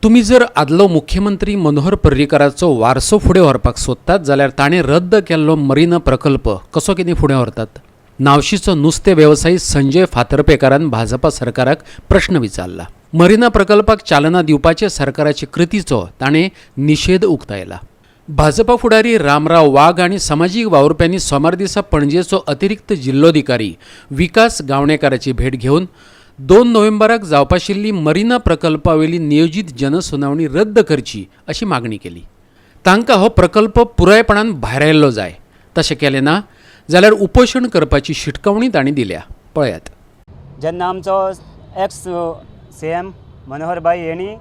तुमी जर आदलो मुख्यमंत्री मनोहर पर्रीकाराचो वारसो फुडें व्हरपाक सोदतात जाल्यार ताणें रद्द केल्लो मरिना प्रकल्प कसो कितें फुडें व्हरतात? नावशीचो नुस्तें वेवसायी संजय फातर्पेकारान भाजपा सरकाराक प्रश्न विचारला. मरिना प्रकल्पाक चालना दिवपाचे सरकाराचे कृतीचो ताणें निशेध उक्तायला. भाजपा फुडारी रामराव वाघ आनी समाजीक वावुरप्यांनी सोमार दिसा पणजेचो अतिरिक्त जिल्लोधिकारी विकास गावणेकाराची भेट घेवन 2 नोव्हेंबराक जावपाशिल्ली मरिना प्रकल्पावेली नियोजीत जनसुनावणी रद्द करची अशी मागणी केली. तांकां हो प्रकल्प पुरायपणान भायरायल्लो जाय. तशें केलें ना जाल्यार उपोशण करपाची शिटकावणी तांणी दिल्या. पळयात. जेन्ना आमचो एक्स सीएम मनोहर भाई हेणी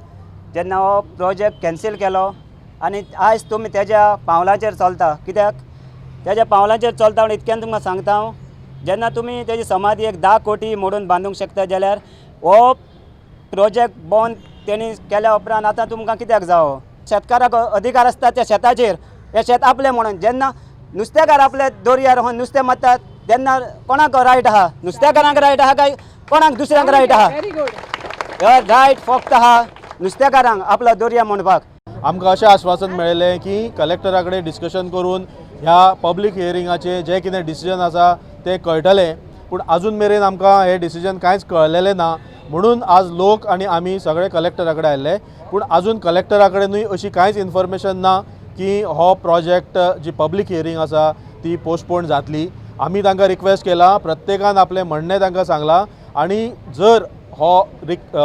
जेन्ना हो प्रोजेक्ट कॅन्सील केलो आनी आयज तुमी तेज्या पावलाचेर चलता. कित्याक तेज्या पावलाचेर चलता म्हण इतक्यान तुमकां सांगता हांव, जेन्ना तुमी तेजी समाधी एक 10 कोटी मोडून बांदूंक शकता जाल्यार हो प्रोजेक्ट बंद तेणी केल्या उपरांत आतां तुमकां कित्याक जावो? शेतकाराक अधिकार आसता त्या शेताचेर, हें शेत आपलें म्हणून. जेन्ना नुस्तेकार आपले दर्यार वचून नुस्तें मारतात तेन्ना कोणाक रायट आहा? नुस्तेकारांक रायट आहा काय कोणाक दुसऱ्यांक रायट आहा? Very good. हे रायट फक्त आहा नुस्तेकारांक आपलो दर्या म्हणपाक. आमकां अशें आश्वासन मेळ्ळें की कलेक्टरा कडेन डिस्कशन करून ह्या पब्लीक हियरिंगाचें जें कितें डिसिजन आसा तें कळटलें. पूण आजून मेरेन आमकां हें डिसिजन कांयच कळलेलें ना. म्हणून आज लोक आनी आमी सगळे कलेक्टरा कडेन आयिल्ले. पूण आजून कलेक्टरा कडेनूय अशी कांयच इन्फॉर्मेशन ना की हो प्रोजेक्ट, जी पब्लीक हियरींग आसा ती पोस्टपोन जातली. आमी तांकां रिक्वेस्ट केला, प्रत्येकान आपलें म्हणणें तांकां सांगलां आनी जर हो रिक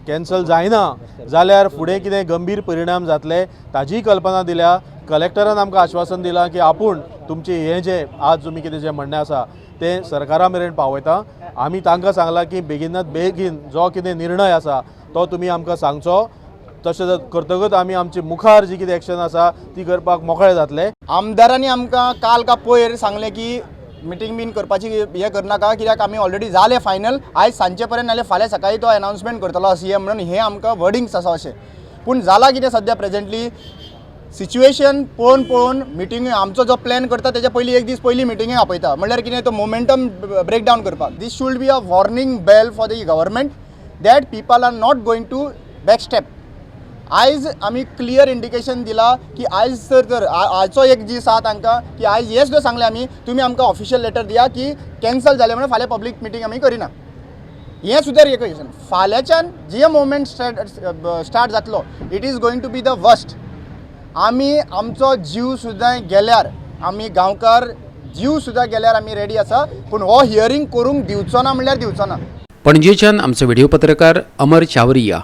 कॅन्सल जायना जाल्यार फुडें कितें गंभीर परिणाम जातले ताजीय कल्पना दिल्या. कलेक्टरान आमकां आश्वासन दिलां की आपूण तुमचें हें जें आज तुमी कितें जें म्हणणें आसा तें सरकारा मेरेन पावयता. आमी तांकां सांगलां की बेगिनात बेगीन जो कितें निर्णय आसा तो तुमी आमकां सांगचो. तशें जर करतकच आमी आमचे मुखार जी कितें एक्शन आसा ती करपाक मोकळे जातले. आमदारांनी आमकां काल का पयर सांगलें की मिटींग बीन करपाची हें करनाका, कित्याक आमी ऑलरेडी जालें फायनल. आयज सांजचे पर्यंत नाल्यार फाल्यां सकाळीं तो अनाउन्समेंट करतलो सीएम म्हणून, हें आमकां वर्डिंग्स आसा अशें. पूण जालां कितें, सद्या प्रेजेंटली सिच्युएशन पळोवन पळोवन मिटींग आमचो जो प्लॅन करता तेच्या पयलीं एक दीस पयलीं मिटिंगे आपयता. म्हणल्यार कितें, तो मोमेंटम ब्रेक डावन करपाक. This should be a warning bell for the government that people are not going to back step. आयज आमी क्लियर इंडिकेशन दिला की आयज जर तर आजचो एक दीस आहा तांकां की आयज हें सुद्दां सांगलें आमी, तुमी आमकां ऑफिशियल लेटर दिया की कॅन्सल जालें म्हणून, फाल्यां पब्लीक मिटींग आमी करिना. हें सुद्दां रिक्वेशन. फाल्यांच्यान जे मुवमेंट स्टार्ट जातलो, it is going to be the worst. आमी आमचो जीव सुद्दां गेल्यार, आमी गांवकार जीव सुद्दां गेल्यार आमी रेडी आसा, पूण हो हियरींग करूंक दिवचो ना म्हणल्यार दिवचो ना. पणजेच्यान आमचो व्हिडिओ पत्रकार अमर चावरिया.